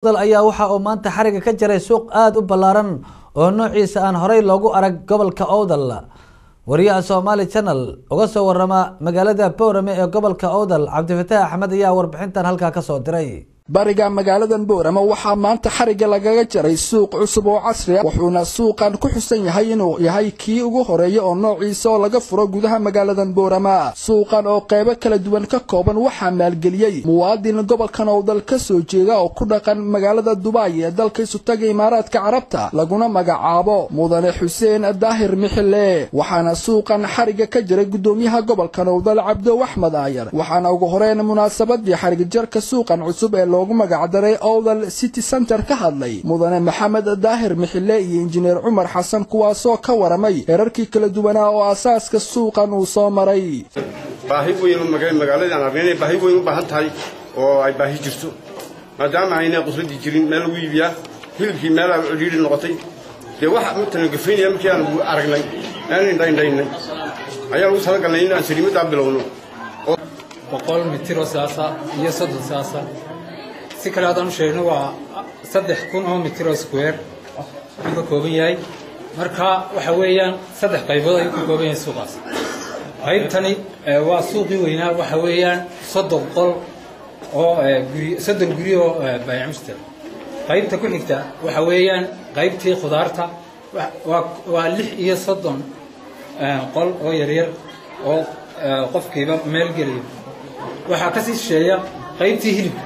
Ayaa waxa uu maanta xariga ka jaray suuq aada u ballaaran oo noociisa aan horey loogu arag gobolka Owdal. Wariyaha Somaali Channel uga soo warama magaalada Boorame ee gobolka Owdal, Cabdifataax Axmed, ayaa warbixintan halkaa kasoo diray. Bariga magaaladan Boorama waxaa maanta xarigga lagaga jaray suuq cusub oo casri ah, wuxuuna suuqan ku xusan yahay inuu yahay kii ugu horeeya oo noociisa oo laga furo gudaha magaaladan Boorama. Suuqan oo qeybo kala duwan ka kooban waxaa maalgeliyey muwaadin gobolkan Owdal ka soo jeeda oo ku dhaqan magaalada Dubai ee dalka isutaga Imaaraadka Carabta, laguna magacaabo Mudane Xuseen Daahir Mixile. Waxaana suuqan xarigga ka jiray gudoomiyaha gobolkan Owdal, Cabdo Axmed Aayar. Waxaana ugu horeyn munaasabadii xarigga jarka suuqan cusub ee loogu magacdaray Owdal City Center ka hadlay Mudane Maxamed Daahir Mixile iyo Injineer Cumar Xasan, kuwaasoo ka waramay heerarkii kala duwanaa oo asaaska suuqan uu soo maray. Baahi weyn magaaladii aan arnay inay baahi weyn u baahan tahay oo ay baahi jirto, maadaama aynay qusradii jirin meel lagu iibiyaa hilibkii, meelaa cidhiidhi noqotay. Dee waxa matalan gafaynaya markii aan aragnay aan indhaindhaynay ayaan ugu talagalnay in aan saliimaddaa bilowno. 100 mitir oo saasa iyo 30 saasa, si kale haddaan u sheegno waa 3000 oo mitir oo square ayuu ka kooban yahay. Marka waxa weeyaan 3 qaybood ayuu ka kooban yahay suuqaas. Qaybtani waa suuqii weynaa, waxa weeyaan 30 qol oo guri, 30 guri oo baayac mushtar. Qaybta ku xigta waxa weeyaan qaybtii khudaarta, waa 36 qol oo yaryar oo qofkiiba meel gelayo. Waxaa kasii shisheeya qaybtii hilibka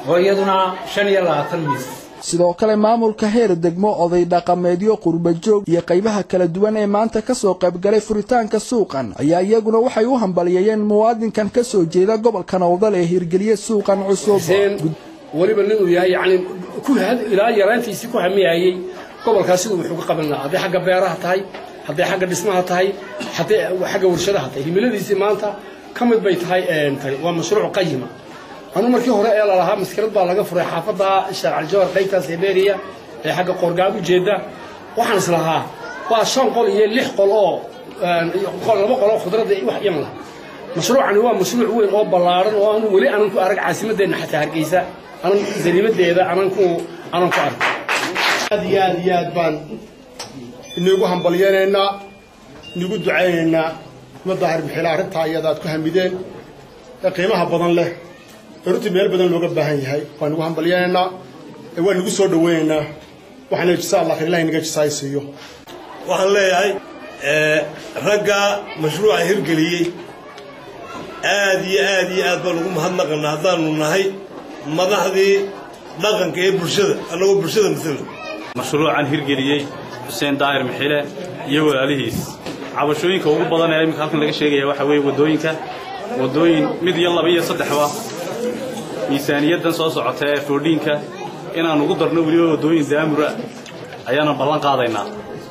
oo iyaduna 25 miis. Sidoo kale maamulka heer degmo, oday dhaqameedyo, qurbajoog iyo qaybaha kala duwan ee maanta kasoo qaybgalay furitaanka suuqan ayaa iyaguna waxay u hambaliyeeyeen muwaadinkan ka soo jeeda gobolkan Owdal ee hirgeliye suuqan cusub. Weliba nin uu yahay yacni ku ilaa yaraantiisii ku hamiyayey gobolkaas siduu wuxuu ka qaban lahaa, hadday xagga beeraha tahay, hadday xagga dhismaha tahay, hadday xagga warshadaha tahay, himiladiisii maanta ka mid bay tahay. Tani waa mashruuc qayima. Anu markii hore ee lalahaa maskilad baa laga furay xaafadda Shaarc Aljawar qaybtaas Eberia ee xagga Qoorgaab u jeeda, waxaan islahaa waa 5 qol iyo 6 qol oo 2 qol oo khudradda wax iman laha. Mashruucani waa mashruuc weyn oo ballaaran oo aanu weli aanan ku arag caasimadeenna, xataa Hargeysa anan zariimadeeda anan ku arag. Aad iyo aad iyo aad baan inagu hambalyaynaynaa, inagu ducaynaynaa Axmed Daahir Mixile arrintaa iyada aad ku hamideen ee qiimaha badan leh ee runtii meel badan looga baahan yahay. Waan nagu hambalyaynaynaa, waan nagu soo dhawaynaynaa, waxaana jisa Allah khayr, Ilahay naga jisaay siiyo. Waxaan leeyahay ragga mashruuca hirgeliyey aad iyo aad iyo aad baan ugu mahadnaqanaa haddaanu nahay madaxdii dhaqanka ee bulshada, annagoo bulshada masala mashruucan hirgeliyey Xuseen Daahir Mixile iyo walaalihiis. Cabashooyinka ugu badan ee iminka halkan laga sheegaya waxaa weeye waddooyinka, waddooyin mid iyo laba iyo saddexba. Miisaaniyaddan soo socota ee foodhiinka inaan ugu darno weliba waddooyin daamura ayaana ballan qaadaynaa.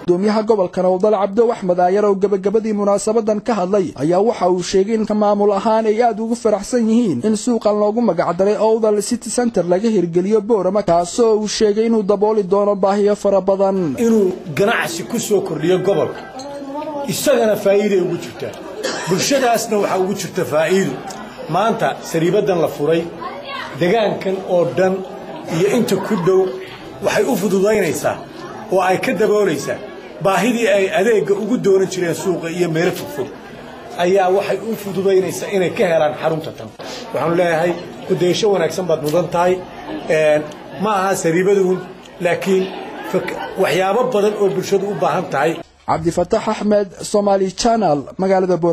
Gudoomiyaha gobolkan Owdal, Cabdo Axmed Aayar, oo gebagabadii munaasabadan ka hadlay ayaa waxa uu sheegay in maamul ahaan ay aad ugu faraxsan yihiin in suuqan loogu magacdaray Owdal City Center laga hirgeliyo Boorama, kaasoo uu sheegay inuu dabooli doono baahiyo fara badan, inuu ganacsi ku soo kordhiyo gobolka. Isagana faa'iiday ugu jirtaa, bulshadaasna waxaa ugu jirta faa'iido. Maanta sariibadan la furay degaankan oo dhan iyo inta ku dhow waxay u fududaynaysaa oo ay ka daboolaysaa baahidii ay adeegga ugu doonan jireen suuqa iyo meelo fogfog, ayaa waxay u fududaynaysaa inay ka helaan xarunta tan. Waxaanu leeyahay kudaysho wanaagsan baad mudan tahay. Ma aha sariibaduun, laakiin waxyaabo badan oo bulshadu u baahan tahay. Cabdifataax Axmed, Somaali Channel, magaalada.